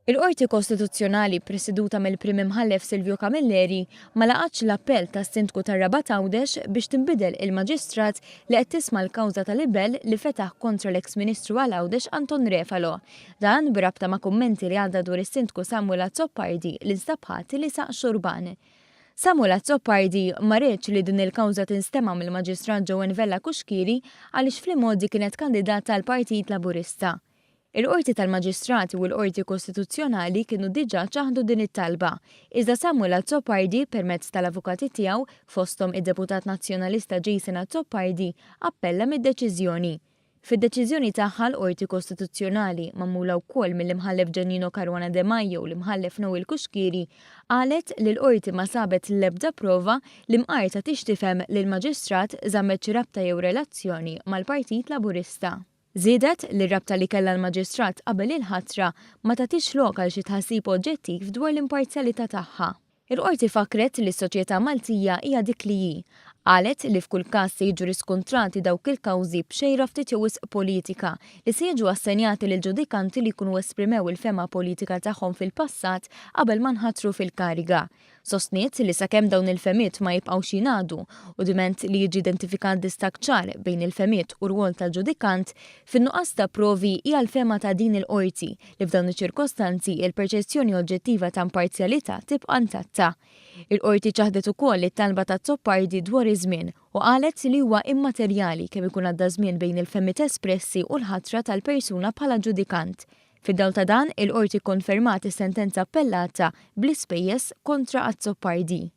Il-Qorti Kostituzzjonali ppreseduta mill-Prim Imħallef Silvio Camilleri ma laqatx l-appell tas-Sindku tar-Rabat Għawdex biex tinbidel il-Maġistrat li qed tisma' l-kawża ta' libell li fetaħ kontra l-eks Ministru għal Għawdex Anton Refalo. Dan b'rabta ma' kummenti li għadda dwar is-Sindku Samuel Azzopardi li nstab ħati li saq xurban. Samuel Azzopardi ma riedx li din il-kawża tinstema' mill-Maġistrat Joanne Vella Cuschieri għaliex fl-imgħoddi kienet kandidata għall-Partit Laburista. Il-Qorti tal-Maġistrati u l-Qorti Kostituzzjonali kienu diġà ċaħdu din it-talba, iżda Samuel Azzopardi, permezz tal-avukati tiegħu, fosthom id-Deputat Nazzjonalista Jason Azzopardi, appella mid-deċiżjoni. Fid-deċiżjoni tagħha l-Qorti Kostituzzjonali, magħmula wkoll mill-Imħallef Giannino Caruana De Maio u l-Imħallef Noel Cuschieri, qalet li l-Qorti ma sabet l-ebda prova li mqar tagħtix tifhem li l-Maġistrat żammet xi rabta jew relazzjoni mal-Partit Laburista. Żiedet li r-rabta li kellha l-Maġistrat qabel il-ħatra ma tagħtix lok għal xi tħassib oġġettiv dwar l-imparzjalità tagħha. Il-Qorti fakkret li s-soċjetà Maltija hija dik li hi. Qalet li f'kull każ se jiġu riskontrati dawk il-kawżi b'xejra ftit jew wisq politika li se jiġu assenjati lil ġudikanti li jkunu esprimew il-fehma politika tagħhom fil-passat qabel ma nħatru fil-kariga. Sostniet li sakemm dawn il-fehmiet ma jibqgħux jingħadu u diment li jiġi identifikat distakk ċar bejn il-fehmiet u r-rwol tal-ġudikant, fin-nuqqas ta' provi hija l-fehma ta' din il-Qorti li f'dawn iċ-ċirkostanzi il-perċezzjoni oġġettiva ta' imparzjalità tibqa' intatta. Il-Qorti ċaħdet ukoll it-talba ta' Azzopardi dwar iż-żmien u qalet li huwa immaterjali kemm ikun għadda żmien bejn il-fehmiet espressi u l-ħatra tal-persuna bħala ġudikant. Fid-dawl ta' dan, il-Qorti kkonfermat is-sentenza appellata bl-ispejjeż kontra Azzopardi.